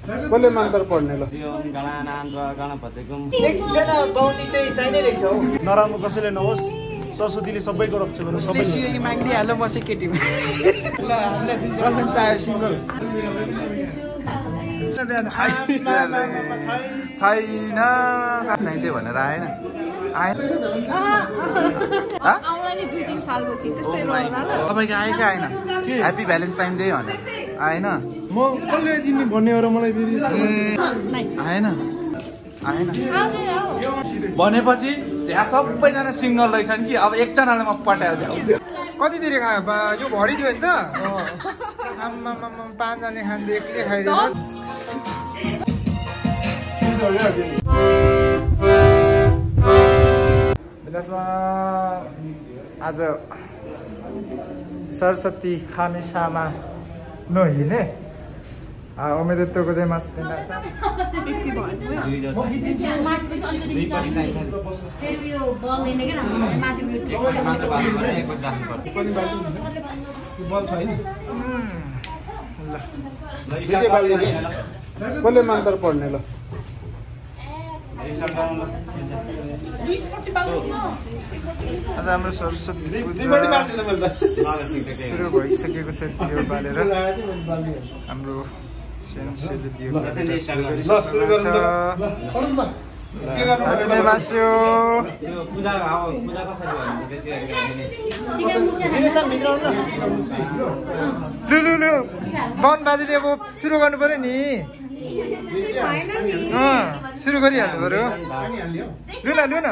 कसले मन्त्र पढ्ने ल एकजना बाहुनी चाहिँ चाहिने रहेछ हौ। नराम्रो कसैले नहोस्, सरस्वतीले सबैको रक्षा गर्नु। सबैले माग्दिहाल्यो, म चाहिँ केटी ल हामीलाई गर्लफ्रेन्ड चाहियो सिङ्गल छैन साथी भनेर आएन तपाईँको आयो क्या आएन? ह्याप्पी भ्यालेन्टाइन डे भनेर आएन? म कसले दिने भन्ने हो र मलाई फेरि आएन आएन भनेपछि त्यहाँ सबैजना सिङ्गल रहेछन् कि अब एकजनालाई म पटाएर भ्याउँछु। कति धेरै खायो यो भरि थियो नि त। आम्मा 5 जनाले खाँदै एक्लै खाइदिनु। आज सरस्वती खामेसामा नहिने उमेदत्वको चाहिँ मास कसले मन्त्र पढ्ने ल आज हाम्रो सरस्वती पूजा सुरु भइसकेको छ। दियो बालेर हाम्रो बन बाजेले अब सुरु गर्नु पर्यो नि। सुरु गरिहाल्नु पर्यो। लु न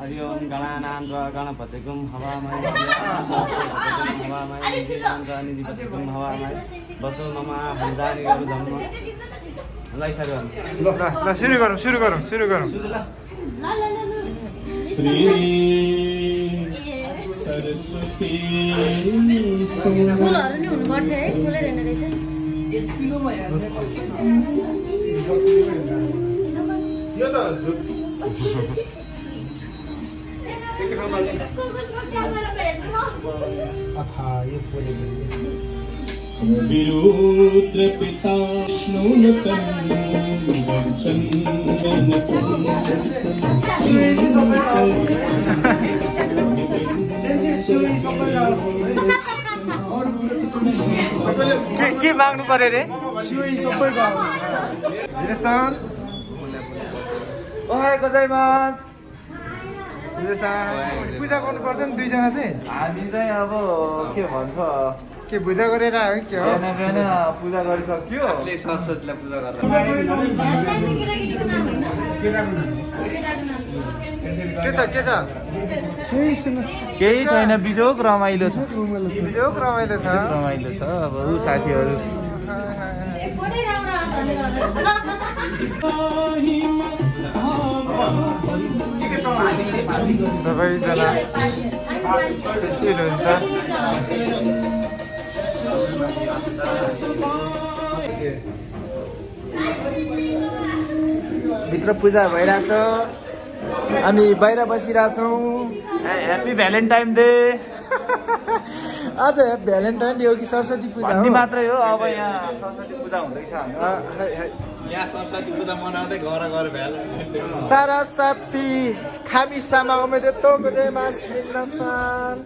हरिओम गणानां गणपतिगुं हवामहे निधिपतिगुं हवामहे बसो ममा हन्दानि गरु धम्म लाई सुरु गरौँ श्री सरस्वती फुलहरु नि हुनु पर्छ है, फुलै रहेन रहेछ। यतिको भयो यो त विरुद्र पिशाचनूनतं के माग्नु पर्यो रे? पूजा गर्नु पर्दैन दुईजना चाहिँ। हामी चाहिँ अब के भन्छ के पूजा गरेर आयो के हो? पूजा गरिसक्यो। सरस्वतीलाई पूजा गरेर के छ केही छैन, बिजोक रमाइलो छ। रमाइलो छ अब ऊ साथीहरू सबैजना खुसी हुनुहुन्छ। भित्र पूजा भइरहेछ, हामी बाहिर बसिरहेछौँ। Happy Valentine day. आज भ्यालेन्टाइन डे हो कि सरस्वती पूजा हो? मात्रै हो। अब यहाँ सरस्वती पूजा हुँदैछ। यहाँ सरस्वती पूजा मनाउँदै घर भ्यालेन्टाइन डे। सरस्वती खामिसामा उमेदत्वको चाहिँ मास मिल्नसान।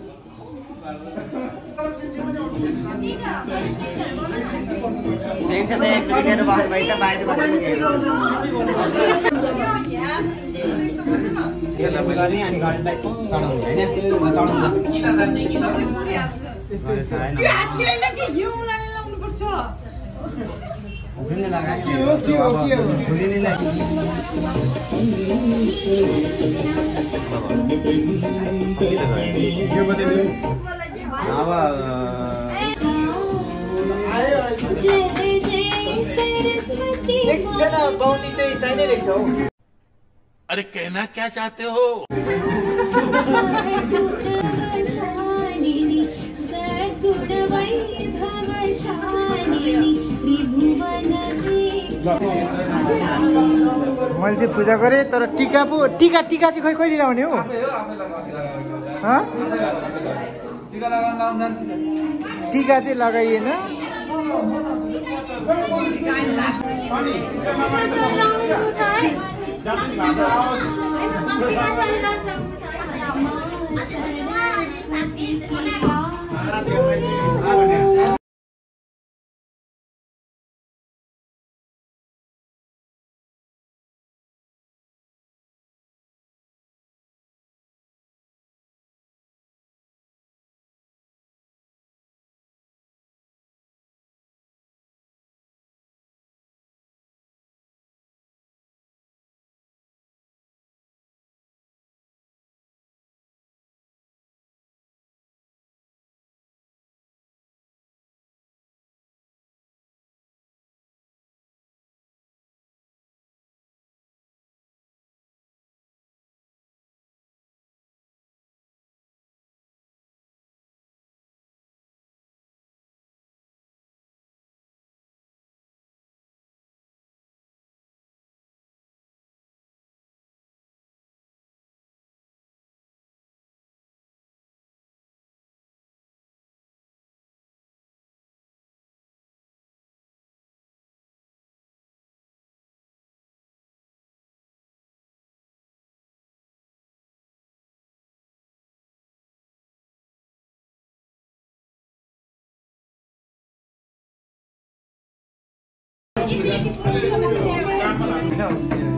एकजना बाहुनी चाहिँ चाहिने रहेछ हौ। अरे कहना क्या चाहते हो? मैले चाहिँ पूजा गरेँ, तर टिका चाहिँ खै कहिले लगाउने हो? टिका चाहिँ लगाइएन।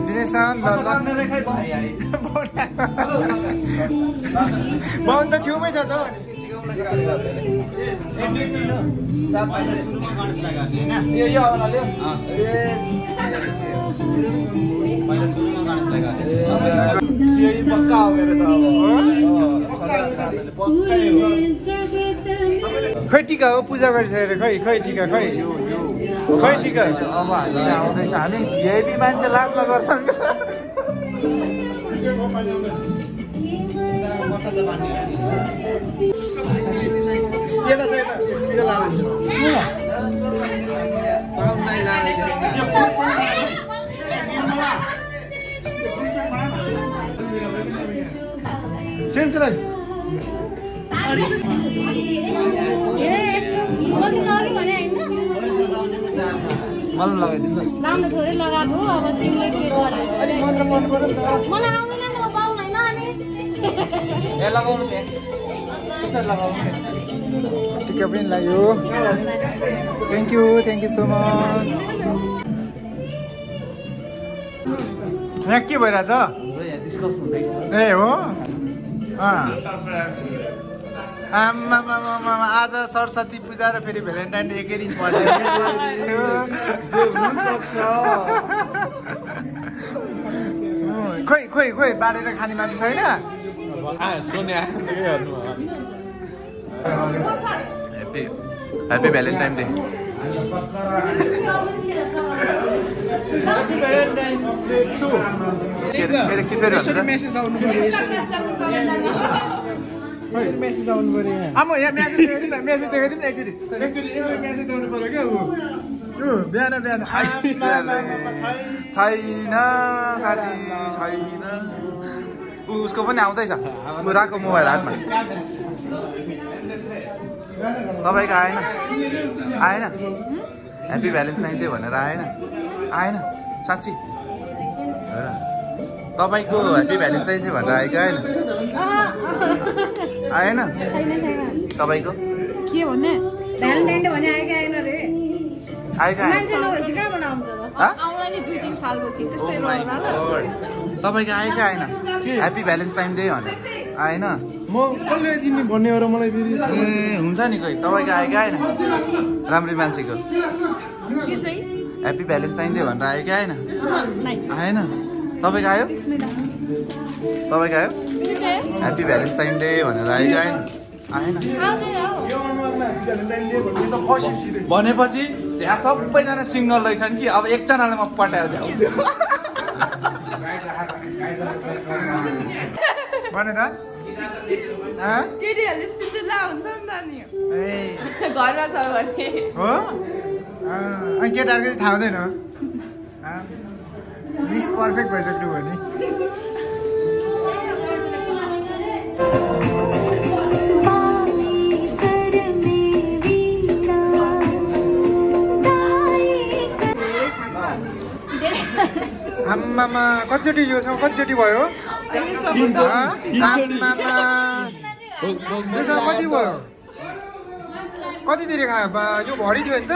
दिनेशन बाहुन त छेउमै छ त पक्का हो मेरो त खै टिका हो पूजा गरिसकेर खै टिका खै टिका अब हामी आउँदैछ हामी भिआइपी मान्छे लास्टमा गर्छन् सेन्सलाई मलाई लगाइदिनु राम्रो थोरै लगाएको अब तिमीले के गरे अलिक मन्त्र पढ्नु पर्यो नि त मलाई आउँदैन म पाउँदैन अनि ए लगाउनु थिएँ कसरी लगाउनु टिका पनि लाग्यो थ्याङ्क यू सो मच यहाँ के भइरहेछ डिस्कस हुँदैछ ए हो आमा आज सरस्वती पूजा र फेरि भ्यालेन्टाइन डे एकै दिन परेको खोइ बाँडेर खाने मान्छे छैन ह्याप्पी भ्यालेन्टाइन डे मेसेज आउनु पर्यो मेसेज आउनु पर्यो यहाँ मेसेज देखाइदिउँ न एकचोटि मेसेज आउनु पर्यो क्या बिहान छैन साथी छैन उसको पनि आउँदैछ राको मोबाइल हातमा तपाईँको आएन ह्याप्पी भ्यालेन्टाइन डे भनेर आएन साँच्ची तपाईँको ह्याप्पी भ्यालेन्टाइन डे भनेर आएको आएन तपाईँको के भन्ने भ्यालेन्टाइन डे भने आएन रे मान्छे नभएपछि कहाँबाट आउँछ आउला नि 2-3 सालपछि त्यस्तै रहला तपाईँको आएन ह्याप्पी भ्यालेन्टाइन डे भनेर आएन म कसले दिने भन्ने हो र मलाई फेरि ए हुन्छ नि कोही तपाईँको आएन राम्रै मान्छेको के चाहिँ ह्याप्पी भ्यालेन्टाइन डे भनेर आयो कि आएन तपाईँको आयो ह्याप्पी भ्यालेन्टाइन डे भनेर आयो कि आएन भनेपछि यहाँ सबैजना सिङ्गल रहेछन् कि अब एकजनालाई म पटाएर भ्याउँछु भने त केटीहरूले सिन्देला हुन्छ नि त नि घरमा छ भने हो अनि केटाहरूको चाहिँ थाहा हुँदैन मिस पर्फेक्ट भइसक्नु भयो नि आम्मामा कतिचोटि यो सँग कतिचोटि भयो आम्मामा कति भयो कतितिर खायो यो भरिदियो नि त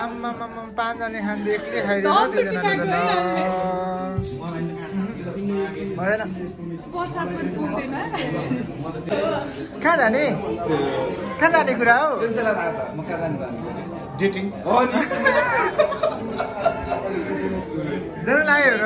आम्मामा 5 जनाले खाँदै एक्लै खाइदियो भएन कहाँ जाने कुरा हो डेटिङ जानु लाग्यो र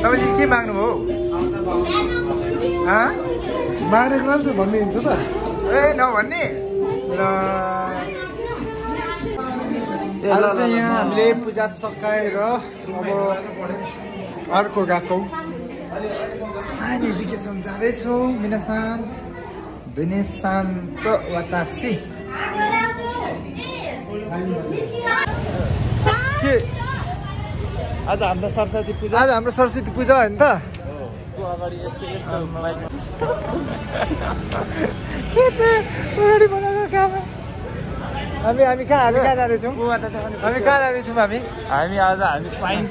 तपाईँ के माग्नुभयो मारेको त भन्ने हुन्छ त ए नभन्ने ल यहाँ हामीले पूजा सकाएर अब अर्को गएको साइन एजुकेसन जाँदैछौँ मिनासान विनेशान्त वातासी के आज हाम्रो सरस्वती पूजा हो नि त अगाडि बनाएको काम हामी कहाँ जाँदैछौँ हामी आज साइन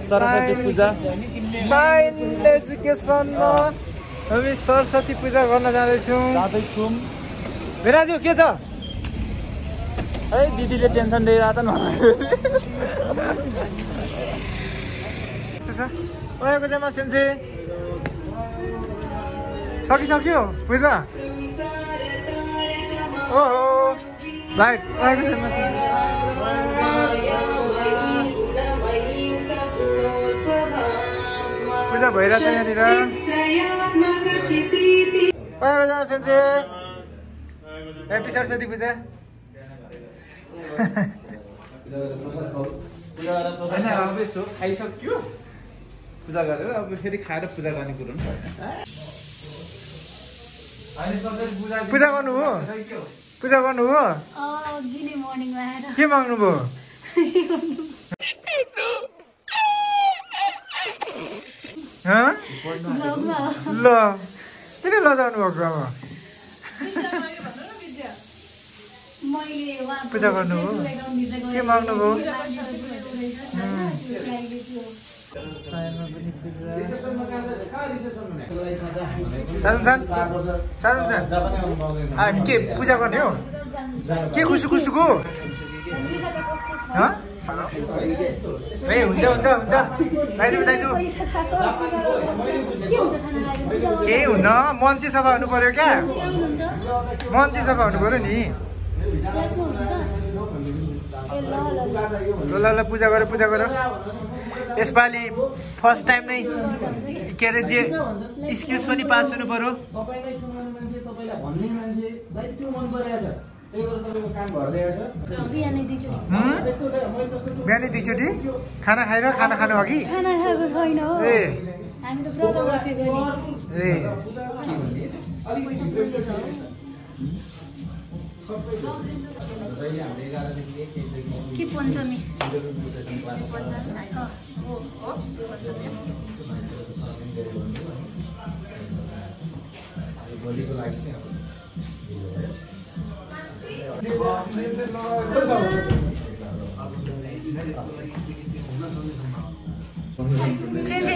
सरस्वती पूजा साइन एजुकेसनमा हामी सरस्वती पूजा गर्न जाँदैछौँ भिराजु के छ है दिदीले टेन्सन दिइरहेको यस्तो छ ओएको जम्मा सेन्से सकिसक्यो पूजा ओहो भाइब्स ओएको जम्मा सेन्से पूजा भइरहेछ यहाँनिर ओएको जम्मा सेन्से ह्याप्पी सरस्वती पूजा अब यसो खाइसक्यो पूजा गरेर अब फेरि खाएर पूजा गर्ने कुरो पूजा गर्नु हो के माग्नुभयो ल किन लजाउनु भएको अब पूजा गर्नुभयो के माग्नुभयो हामी के पूजा गर्ने हो के खुसुको ए हुन्छ दाइजु केही हुन्न मन चाहिँ सफा हुनु पर्यो क्या नि ल पूजा गर यसपालि फर्स्ट टाइम नै के अरे जे स्किल्स पनि पास हुनु पर्यो बिहानै 2 चोटि खाना खाएर खाना खानु अघि के पञ्चमी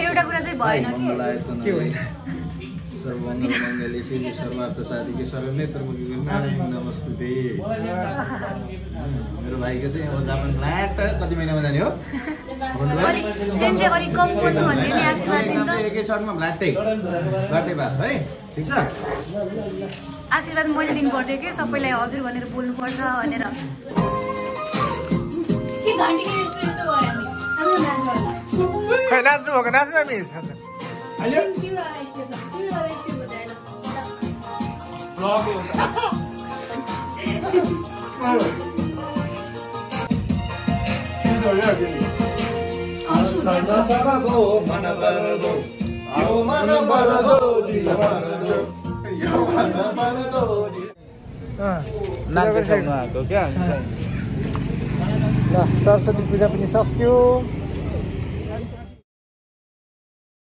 एउटा कुरा चाहिँ भएन कि सर्वमङ्गले शिव सर्वार्थ साधिके सर्वनेत्रमुखी नमस्ते मेरो भाइको चाहिँ अब जापान फ्ल्याट कति महिनामा जाने हो एकै छटमा फ्ल्याटै पास है ठिक छ आशीर्वाद मैले दिनु पर्थ्यो कि सबैलाई हजुर भनेर बोल्नुपर्छ भनेर नाच्नु भएको नाच्नु मिस ल सरस्वती पूजा पनि सक्यो